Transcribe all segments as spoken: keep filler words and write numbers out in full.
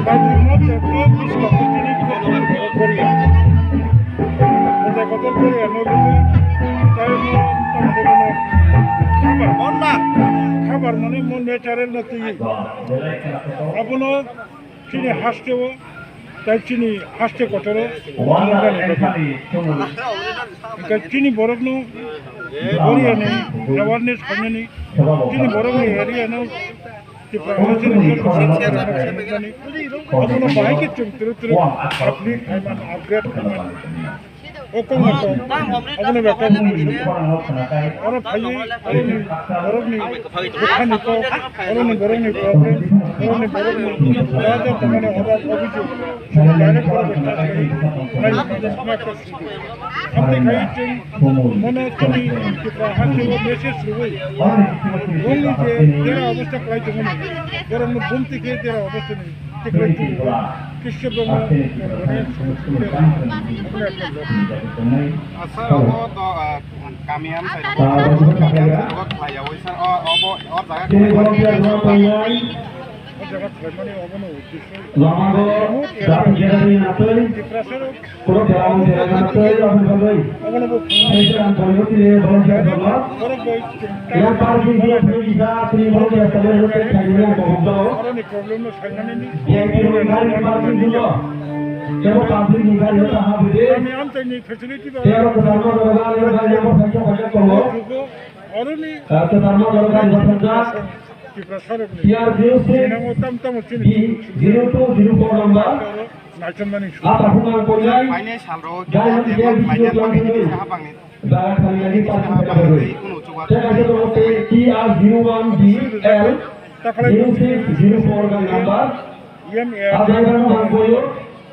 Kajima teplo bwskango tini kotor kotor koriya. Kotor kotor koriya no rwgwi tei no tamo de bono khabar. Khabar mane mo natural no twi. Abono chini haste o, tei chini haste kotoro nungnani bagwi. Hingke chini borokno boriyani awareness khainani, chini borokni area no Tipra Motha ni abono bahai khe chwng twrwk twrwk uplift khaimani, upgrade khaimani. O kok no kok, abono bethok oro phaiwi, aroni borokni bukhani kok, aroni borokni problem, aroni borokni raja tongmani oba obijog, direct borok bai touch khlaiwi nai, nai kok. Amtwi khai chwng mono chini Tipra haste o message rwui, bongni je jera obostha khlai tongmani, borokno bumtwi khe jera obostha ni tikhlai tong. Kisa borokno Asa obo to, ah, kami amchai rogo, kami amchai rogo khlai ya, oisa, o, obo, o jaga khlai ya. O jaga khlaimani obono uddesho. Lamago, dapijani natwi, Tiprasa rok kuro belam belam natwi, aboni bagwi. Obono bo phungo. Seisaram boyoti le, borom seisaram. Borok bai chwng yang parking dia, phungo dia, tini borom dia, tini borom dia, tini borom dia. Borokni problem no saimani ni. Dia tini borom dia, parking dia. Kebo public ni gari ta ha bude. Kami amchai ni facility ba. Dia borom dia, borom dia, borom dia, borom dia. Aroni. Kata tamo jalo kai bathang jak. Tipra sarok ni. T R zero six Sinango tam tamo chini. D zero two zero four number. Naichan mani. Apa huma koyai. Paine salro. Diamond J B C O plan thani. Jaga thani lagi parking pada pada. Teka se to te T R zero one D L zero six zero four ga number. Yem ya. Apa yang kamu koyo?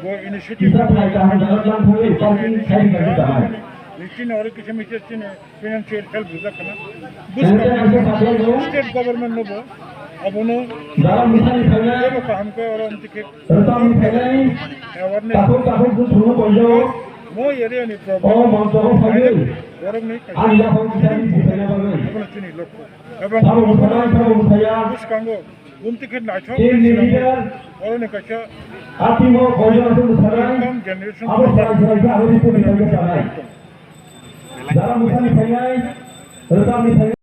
Bo initiative. Kita thai kaham jaga plan thani parking sai gari tamai. Nichini oro kisa misa chini. Financial help rijak khna. Bwskango state government no bo abono tebo kaham khe oro amtwi khe awareness. Mo area ni problem. Borok ni kaisa abono chini lokho. Ebong bwskango Bumtwi khe naithok khe sinamwi, oroni kaisa income generation khaijak. Belai.